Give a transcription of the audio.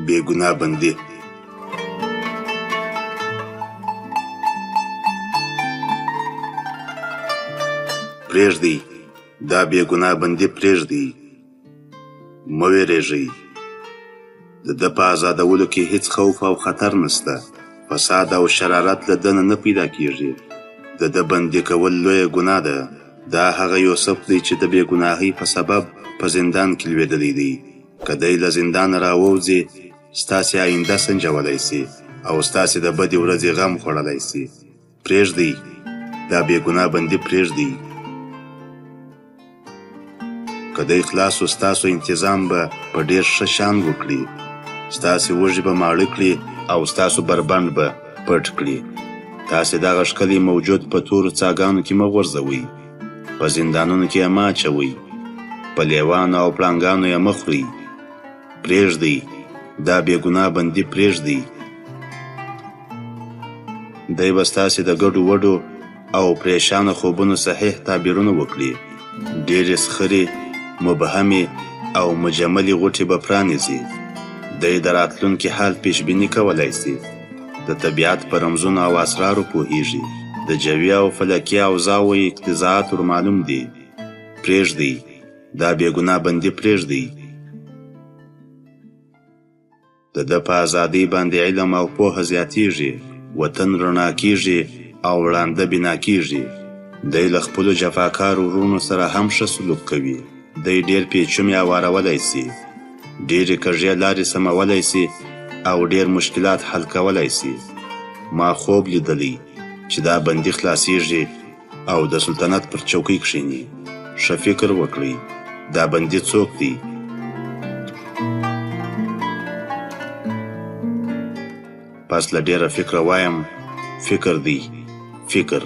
بې ګناه بندي. پرېږدئ، دا بې ګناه بندي پرېږدئ. مه وېرېږئ، د ده په ازادولو کې هېڅ خوف او خطر نشته. فساد او شرارت له ده نه نه پیدا کېږي. د ده بندي کول لویه ګناه ده. دا هغه یوسف دی چې د بې ګناهۍ په سبب په زندان کې لوېدلی دی. که دی له زندانه راووځي، ستاسې آینده سنجولی شي او ستاسې د بدې ورځې غم خوړلی شي. پرېږدئ، دا بې ګناه بندي پرېږدئ. که دی خلاص شو، ستاسو انتظام به په ډېر ښه شان وکړي. ستاسې وږي به ماړه کړي او ستاسو بربنډ به پټ کړي. تاسې دغه ښکلی موجود په تورو څاګانو کې مه غورځوئ، په زندانونو کې یې مه اچوئ، په لېوانو او پړانګانو یې مه خورئ. پرېږدئ، دا بې ګناه بندي پرېږدئ. دی به ستاسې د ګډو وډو او پرېشانه خوبونو صحیح تعبیرونه وکړي. ډېرې سخرې، مبهمې او مجملې غوټې به پرانیزي. دی د راتلونکي حال پیشبیني کولای شي. د طبیعت په رمزونو او اسرارو پوهېږي. د جوي او فلکي اوضاعو اقتضاعات ورمعلوم دي. پرېږدئ، دا بې ګناه بندي پرېږدئ. د ده په ازادۍ باندې علم او پوهه زیاتېږي، وطن رڼا کېږي او ړانده بنا کېږي. دی له خپلو جفاکارو وروڼو سره هم ښه سلوک کوي. دی ډېر پېچومي اوارولی شي، ډېرې کږې لارې سمولی شي او ډېر مشکلات حل کولی شي. ما خوب لیدلی چې دا بندي خلاصېږي او د سلطنت پر چوکۍ کښېني. ښه فکر وکړئ، دا بندي څوک دی؟ پس له ډېره فکره وایم، فکر دی، فکر.